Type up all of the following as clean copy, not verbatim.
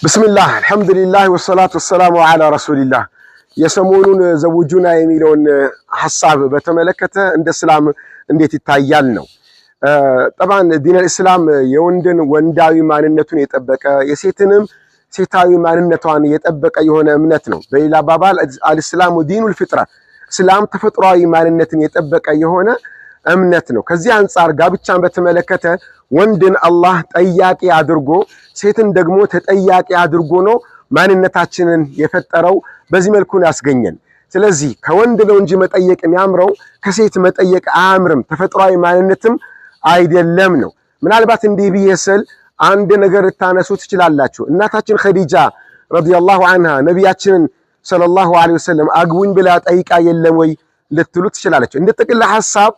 ብስሚላህ አልሐምዱሊላህ ወሰላቱ ወሰላሙ ዐላ ረሱሊላህ። የሰሞኑን ዘውጁና የሚለውን ሐሳብ በተመለከተ እንደ እስላም እንዴት ይታያል ነው። ጠባን ዲነል እስላም የወንድን ወንዳዊ ማንነቱን የጠበቀ፣ የሴትንም ሴታዊ ማንነቷን የጠበቀ የሆነ እምነት ነው። በሌላ አባባል አልእስላሙ ዲኑል ፊጥራ፣ እስላም ተፈጥሯዊ ማንነትን የጠበቀ የሆነ እምነት ነው። ከዚህ አንጻር ጋብቻን በተመለከተ ወንድን አላህ ጠያቂ አድርጎ ሴትን ደግሞ ተጠያቂ አድርጎ ነው ማንነታችንን የፈጠረው። በዚህ መልኩ ነው ያስገኘን። ስለዚህ ከወንድ ነው እንጂ መጠየቅ የሚያምረው ከሴት መጠየቅ አያምርም፣ ተፈጥሯዊ ማንነትም አይደለም ነው። ምናልባት እንዲህ ብዬ ስል አንድ ነገር ልታነሱ ትችላላችሁ። እናታችን ኸዲጃ ረዲየላሁ አንሃ ነቢያችንን ሰለላሁ ዐለይሂ ወሰለም አግቡኝ ብላ ጠይቃ የለም ወይ ልትሉ ትችላለች። እንደ ጥቅል ሐሳብ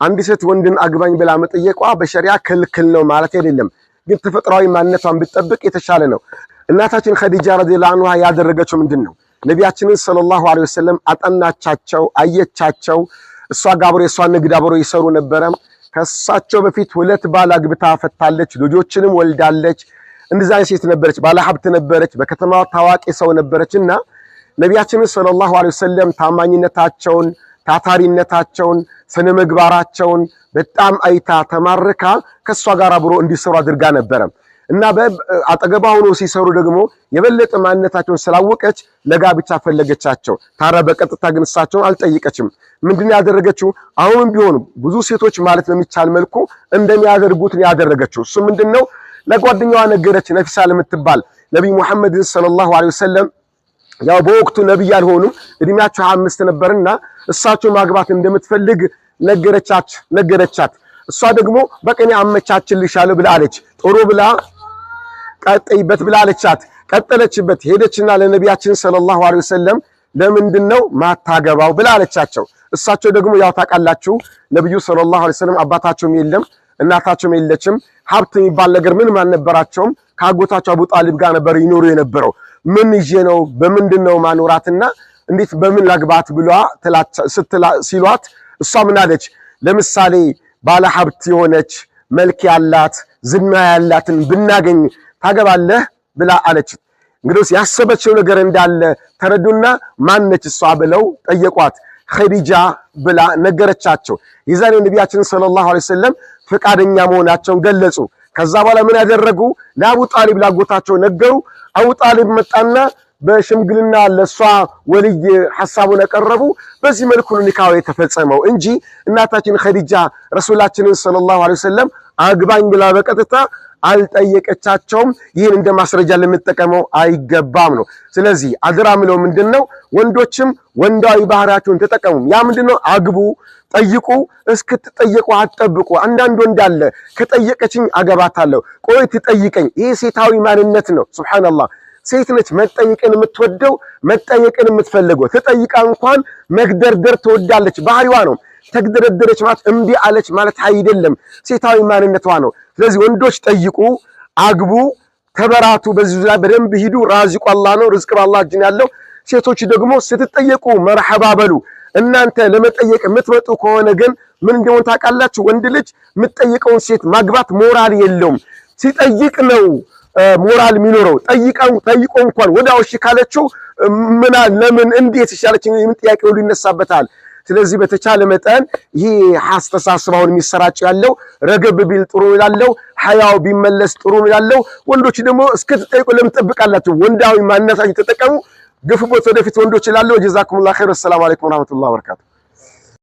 አንድ ሴት ወንድን አግባኝ ብላ መጠየቋ በሸሪያ ክልክል ነው ማለት አይደለም፣ ግን ተፈጥሯዊ ማንነቷን ብትጠብቅ የተሻለ ነው። እናታችን ኸዲጃ ረዲየላሁ አንሃ ያደረገችው ምንድን ነው? ነቢያችንን ሰለላሁ ዐለይሂ ወሰለም አጠናቻቸው፣ አየቻቸው። እሷ ጋር አብሮ የእሷን ንግድ አብሮ ይሰሩ ነበረ። ከእሳቸው በፊት 2 ባል አግብታ ፈታለች፣ ልጆችንም ወልዳለች። እንደዛ አይነት ሴት ነበረች፣ ባለ ሀብት ነበረች፣ በከተማዋ ታዋቂ ሰው ነበረች። እና ነቢያችንን ሰለላሁ ዐለይሂ ወሰለም ታማኝነታቸውን፣ ታታሪነታቸውን፣ ስነ ምግባራቸውን በጣም አይታ ተማርካ ከሷ ጋር አብሮ እንዲሰሩ አድርጋ ነበረ። እና አጠገቧ ሆኖ ሲሰሩ ደግሞ የበለጠ ማንነታቸውን ስላወቀች ለጋብቻ ፈለገቻቸው። ታዲያ በቀጥታ ግን እሳቸውን አልጠየቀችም። ምንድነው ያደረገችው? አሁንም ቢሆን ብዙ ሴቶች ማለት በሚቻል መልኩ እንደሚያደርጉት ነው ያደረገችው። እሱ ምንድነው? ለጓደኛዋ ነገረች፣ ነፊሳ ለምትባል። ነብይ ሙሐመድ ሰለላሁ ዐለይሂ ወሰለም ያው በወቅቱ ነብይ አልሆኑም፣ እድሜያቸው 25 ነበርና እሳቸው ማግባት እንደምትፈልግ ነገረቻት። እሷ ደግሞ በቀኔ አመቻችልሻለሁ ብላ አለች። ጥሩ ብላ ቀጥይበት ብላ አለቻት። ቀጠለችበት። ሄደችና ለነቢያችን ሰለላሁ ዐለይሂ ወሰለም ለምንድነው ማታገባው ብላ አለቻቸው። እሳቸው ደግሞ ያው ታውቃላችሁ ነብዩ ሰለላሁ ዐለይሂ ወሰለም አባታቸውም የለም እናታቸውም የለችም፣ ሀብት የሚባል ነገር ምንም አልነበራቸውም። ካጎታቸው አቡ ጣሊብ ጋር ነበር ይኖሩ የነበረው። ምን ይዤ ነው በምንድነው ማኖራትና እንዴት በምን ላግባት ብሏ ሲሏት እሷ ምን አለች? ለምሳሌ ባለ ሀብት የሆነች፣ መልክ ያላት፣ ዝና ያላትን ብናገኝ ታገባለህ ብላ አለች። እንግዲህ ያሰበችው ነገር እንዳለ ተረዱና ማነች እሷ ብለው ጠየቋት። ኸዲጃ ብላ ነገረቻቸው። የዛኔ ነቢያችን ሰለላሁ ዐለይሂ ወሰለም ፈቃደኛ መሆናቸውን ገለጹ። ከዛ በኋላ ምን ያደረጉ? ለአቡ ጣሊብ ላጎታቸው ነገሩ። አቡ ጣሊብ መጣና በሽምግልና ለሷ ወልይ ሐሳቡን ያቀረቡ። በዚህ መልኩ ነው ኒካው የተፈጸመው እንጂ እናታችን ኸዲጃ ረሱላችንን ሰለላሁ ዐለይሂ ወሰለም አግባኝ ብላ በቀጥታ አልጠየቀቻቸውም። ይህን እንደ ማስረጃ ልንጠቀመው አይገባም ነው። ስለዚህ አደራ ምለው ምንድነው? ወንዶችም ወንዳዊ ባህሪያቸውን ተጠቀሙ። ያ ምንድነው? አግቡ፣ ጠይቁ፣ እስክትጠየቁ አትጠብቁ። አንዳንድ ወንድ አለ ከጠየቀችኝ አገባታለሁ፣ ቆይ ትጠይቀኝ። ይሄ ሴታዊ ማንነት ነው። ሱብሃንአላህ፣ ሴት ነች መጠየቅን የምትወደው፣ መጠየቅን የምትፈልገው። ተጠይቃ እንኳን መግደርደር ትወዳለች፣ ባህሪዋ ነው። ተግደረደረች ማለት እምቢ አለች ማለት አይደለም፣ ሴታዊ ማንነቷ ነው። ስለዚህ ወንዶች ጠይቁ፣ አግቡ፣ ተበራቱ፣ በዚህ ዙሪያ በደንብ ሂዱ። ራዚቁ አላህ ነው፣ ርዝቅ በአላህ እጅ ነው ያለው። ሴቶች ደግሞ ስትጠየቁ መርሐባ በሉ። እናንተ ለመጠየቅ የምትመጡ ከሆነ ግን ምን እንደሆነ ታውቃላችሁ? ወንድ ልጅ የምትጠይቀውን ሴት ማግባት ሞራል የለውም። ሲጠይቅ ነው ሞራል የሚኖረው። ጠይቆ እንኳን ወዲያው እሺ ካለችው ምን ለምን እንዴት ይሻለች የምን ጥያቄ ሁሉ ይነሳበታል። ስለዚህ በተቻለ መጠን ይሄ አስተሳሰብ አሁን የሚሰራጭ ያለው ረገብ ቢል ጥሩ ነው ያለው፣ ሐያው ቢመለስ ጥሩ ነው ያለው። ወንዶች ደግሞ እስክትጠይቁ ለምን ትጠብቃላችሁ? ወንዳዊ ማንነታችሁ ተጠቀሙ፣ ግፉበት ወደፊት ወንዶች እላለሁ። ጀዛኩሙላሁ ኸይር። ወሰላሙ አለይኩም ወራህመቱላሂ ወበረካቱ።